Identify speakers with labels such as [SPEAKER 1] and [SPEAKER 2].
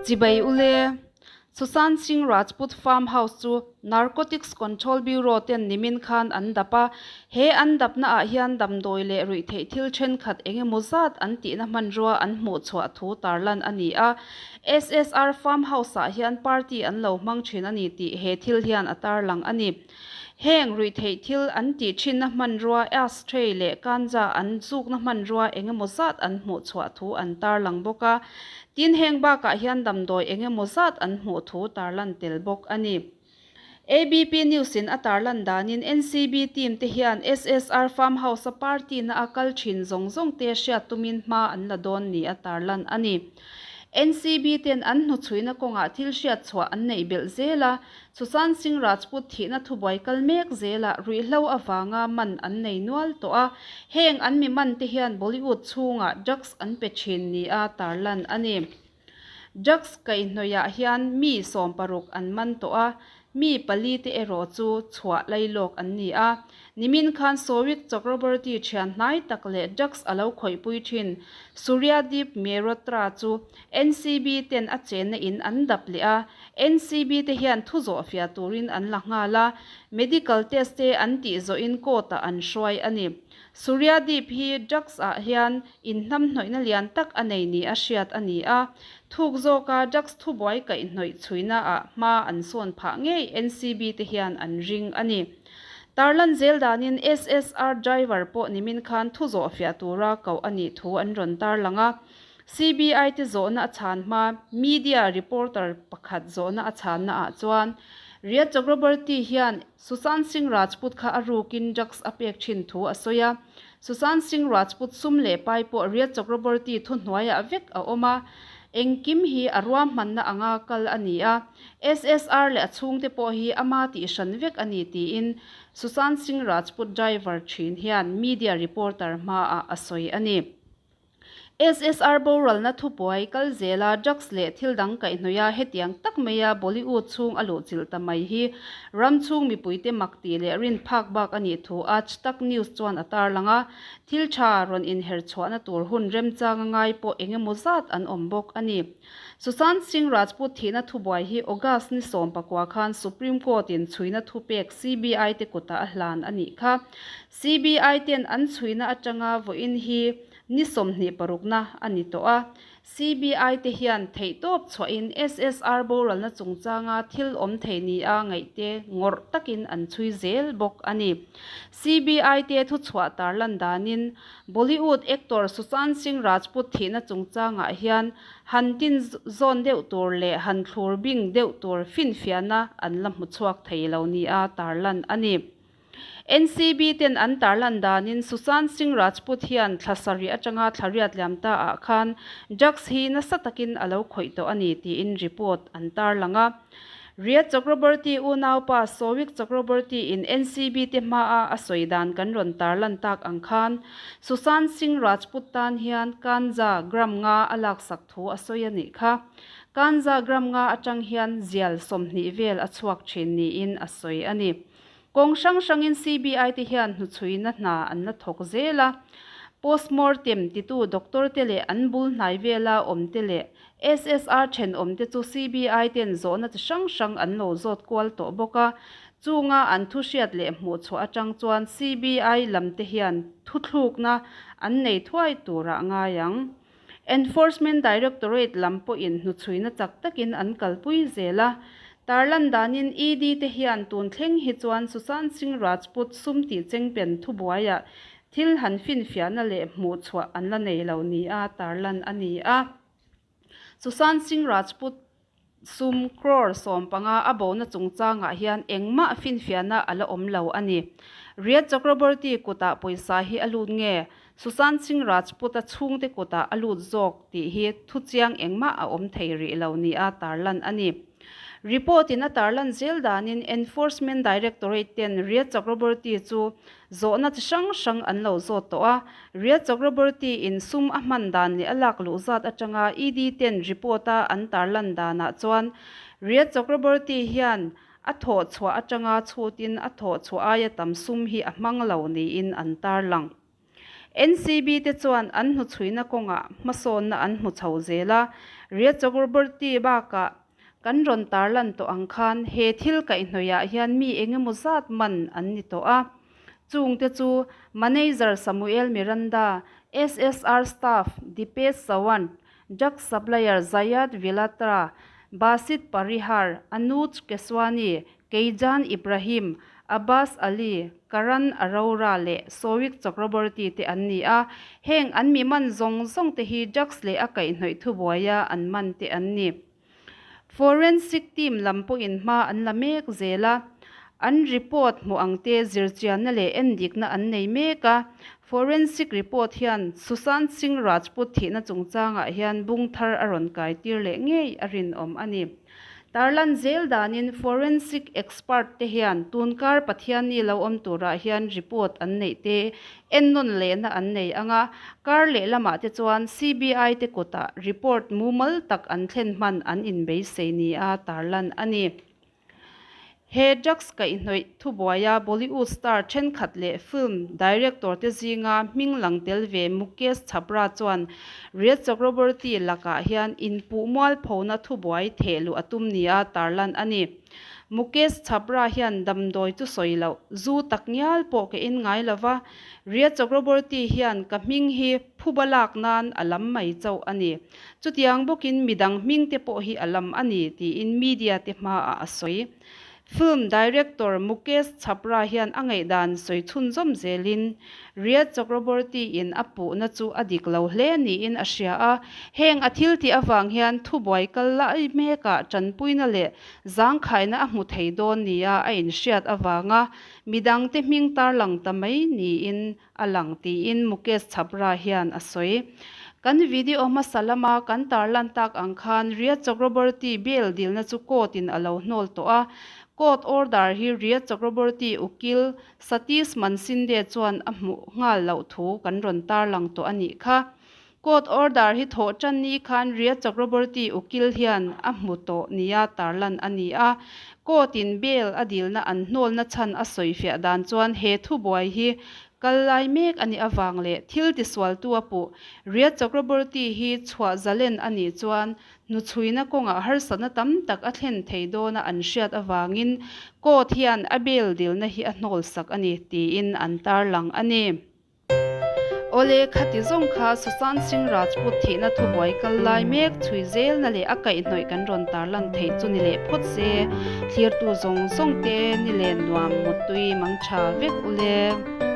[SPEAKER 1] Chibai ule. Sushant Singh Rajput Farm House chu Narcotics Control Bureau ten nimin khan an dap a, he an dapna ah hian damdawi leh ruihtheih thil thenkhat eng emaw zat an tihna hmanrua an hmuh chhuah thu tarlan a ni a. SSR Farm House ah hian party an lo hmang thin a ni tih he thil hian a tarlang a ni. Heng ruihtheih thil an tih thinna hmanrua ashtray leh ganja an zukna hmanrua eng emaw zat an hmuh chhuah thu an tarlang bawk a. Tin, heng bakah hian damdawi eng emaw zat an hmuh thu tarlan tel bawk a ni. ABP News in a tarlan danin NCB team te hian SSR Farm House a party na a kal thin zawng zawng te hriat tumin hma an la dawn ni a tarlan a ni. NCB ten an hnuchhuina kawngah thil hriat chhuah an neih belh zel a, Sushant Singh Rajput thihna thubuai kal mek zelah ruihhlo avanga man an nei nual tawh a, heng an mi man te hian Bollywood chhungah drugs an pe thin nia tarlan a ni. Drugs kaihhnawihah hian mi 16 an man tawh a, mi pali te erawh chu chhuah lailawk an ni a. Nimin khan Showik Chakraborty thian hnai tak leh drugs a lo khawihpui thin Suryadeep Mehrotra chu NCB ten a chenna in an dap leh a, NCB te hian thu zawh fiah turin an la nghal a, medical test te an tih zawhin court ah an hruai a ni. Suryadeep hi drugs ah hian inhnamhnawihna lian tak a nei ni a hriat a ni a, thuk zawka drugs thubuai kaihhnawih chhuina ah hma an sawn phah ngei NCB te hian an ring a ni. Tarlan zel danin SSR driver pawh nimin khan thu zawh fiah tura koh a nih thu an rawn tarlang a. CBI te zawhna a chhan hma media reporter pakhat zawhna a chhanna ah chuan Rhea Chakraborty hian Sushant Singh Rajput kha a rukin drugs a pek thin thu a sawi a. Sushant Singh Rajput sum leh pai pawh Rhea Chakraborty thuhnuaiah vek a awm a, engkim hi a ruahmanna anga kal a ni a, SSR leh a chhungte pawh hi ama tihhran vek a ni tiin Sushant Singh Rajput driver thin hian media reporter hmaah a sawi a ni. SSR boralna thupuai kal zela drugs leh thil dang kaihhnawih a hetiang tak maia Bollywood chhung a luhchilh ta mai hi ram chhung mipuite mak tih leh rin phak bak a nih thu Aaj Tak News chuan a tarlang a, thil tha rawn inher chhuahna tur hun remchang a ngai pawh eng emaw zat an awm bawk a ni. Sushant Singh Rajput thihna thubuai hi August ni 19 khan Supreme Court in chhuina thupek CBI te kutah a hlan a nih kha. CBI ten an chhuina atanga vawiin hi ni 26na a ni tawh a. CBI te hian theihtawp chhuahin SSR boralna chungchanga thil awm thei nia ngaihte ngawrh takin an chhui zel bawk a ni. CBI te thuchhuah tarlan danin Bollywood actor Sushant Singh Rajput thihna chungchangah hian han tin zawn deuh tur leh han thlur bing deuh tur finfiahna an la hmu chhuak thei lo nia tarlan a ni. NCB ten an tarlan danin Sushant Singh Rajput hian thla sarih atanga thla riat liam ta ah khan drugs hi nasa takin a lo khawih tawh a ni tiin report an tarlang a. Rhea Chakraborty unaupa Showik Chakraborty in NCB te hmaa a sawi dan kan rawn tarlan tak ang khan Sushant Singh Rajput tan hian ganja gram nga a laksak thu a sawi a nih kha. Ganja gram nga atang hian zial 20 vel a chhuak thin niin a sawi a ni. Kawng hrang hrangin CBI te hian hnuchhuina hna an la thawk zel a. Postmortem titu doctor te leh an bul hnai vela awm te leh SSR thenawm te chu CBI ten zawhna chi hrang hrang an lo zawt kual tawh bawk a. Chunga an thu hriat leh hmuh chhuah atang chuan CBI lam te hian thuthlukna an nei thuai turah ngai ang. Enforcement Directorate lam pawhin hnuchhuina chak takin an kalpui zel a. Tarlan danin ED te hian tun thleng hi chuan Sushant Singh Rajput sum tih chengpen thubuaiah thil han finfiahna leh hmuh chhuah an la nei lo nia tarlan a ni a. Sushant Singh Rajput sum crore 15 a bona chungchangah hian engmah finfiahna a la awm lo a ni. Rhea Chakraborty kutah pawisa hi a lut nge Sushant Singh Rajput a chhungte kutah a lut zawk tih hi thuchiang engmah a awm thei rih lo nia tarlan a ni. Report in a tarlan zel danin Enforcement Directorate ten Rhea Chakraborty chu zawhna chi hrang hrang an lo zawt tawh a, Rhea Chakraborty in sum a hman dan leh a lak luh zat atanga ED ten report a an tarlan danah chuan Rhea Chakraborty hian a thawh chhuah atanga chhutin a thawh chhuah aia tam sum hi a hmang lo niin an tarlang. NCB te chuan an hnuchhuina kawngah hmasawnna an hmu chho zel a, Rhea Chakraborty bakah kan rawn tarlan tawh ang khan he thil kaihhnawihah hian mi engemaw zat man an ni tawh a. Chungte chu Manager Samuel Miranda, SSR staff Dipesh Sawant, Drug supplier Zayad Vilatra, Basit Parihar, Anuj Keswani, Keijan Ibrahim, Abbas Ali, Karan Arora leh Sowik Chakraborty te an ni a. Heng an mi man zawng zawng te hi drugs leh a kaihhnawih thubuaia an man te an ni. Forensic team lam pawhin hma an la mek zel a, an report hmuh ang te zirchianna leh endikna an nei mek a. Forensic report hian Sushant Singh Rajput thihna chungchangah hian bung thar a rawn kaitir leh ngei a rinawm a ni. Tarlan zel danin forensic expert te hian tunkar Pathianni lo awm turah hian report an neih te ennawn lehna an nei ang a, kar lehlamah te chuan CBI te kutah report mumal tak an thlen hman an inbeisei nia tarlan a ni. He drugs kaihhnawih thubuaia Bollywood star thenkhat leh film director te zinga hming lang tel ve Mukesh Chhabra chuan Rhea Chakraborty lakah hian inpuh mualphona thubuai theh luh a tum nia tarlan a ni. Mukesh Chhabra hian damdawi chu sawi loh, zu tak ngial pawh ka in ngai lo va, Rhea Chakraborty hian ka hming hi phuba lak nan a lam mai chauh a ni. Chutiang bawkin midang hming te pawh hi a lam a ni, tiin media te hmaah a sawi. Film director Mukesh Chhabra hian a ngaihdan sawi chhunzawm zelin Rhea Chakraborty in a puhna chu a dik lo hle niin a hria a, heng a thil tih avang hian thubuai kal lai mekah tanpuina leh zangkhaina a hmu thei dawn nia a inhriat avanga midangte hming tarlang ta mai niin a lang tiin Mukesh Chhabra hian a sawi. Kan video hmasa lama kan tarlan tak ang khan Rhea Chakraborty bail dilna chu court in a lo hnawl tawh a. Court order hi Rhea Chakraborty ukil Satish Mansinde chuan a hmuh nghal loh thu kan rawn tarlang tawh a nih kha. Court order hi thawh tan ni khan Rhea Chakraborty ukil hian a hmu tawh nia tarlan a ni a. Court in bail a dilna an hnawlna chhan a sawifiah dan chuan he thubuai hi kal lai mek a nih avang leh thil tisualtu a puh Rhea Chakraborty hi chhuah zalen a nih chuan hnuchhuina kawngah harsatna tam tak a thlen thei dawna an hriat avangin court hian a bail dilna hi a hnawlsak a ni tiin an tarlang a ni. Awle, khati zawng kha Sushant Singh Rajput thihna thubuai kal lai mek chhui zelna leh a kaihhnawih kan rawn tarlan theih chu ni leh phawt se, thlirtu zawng zawng te ni len nuam mutui mang tha vek ule.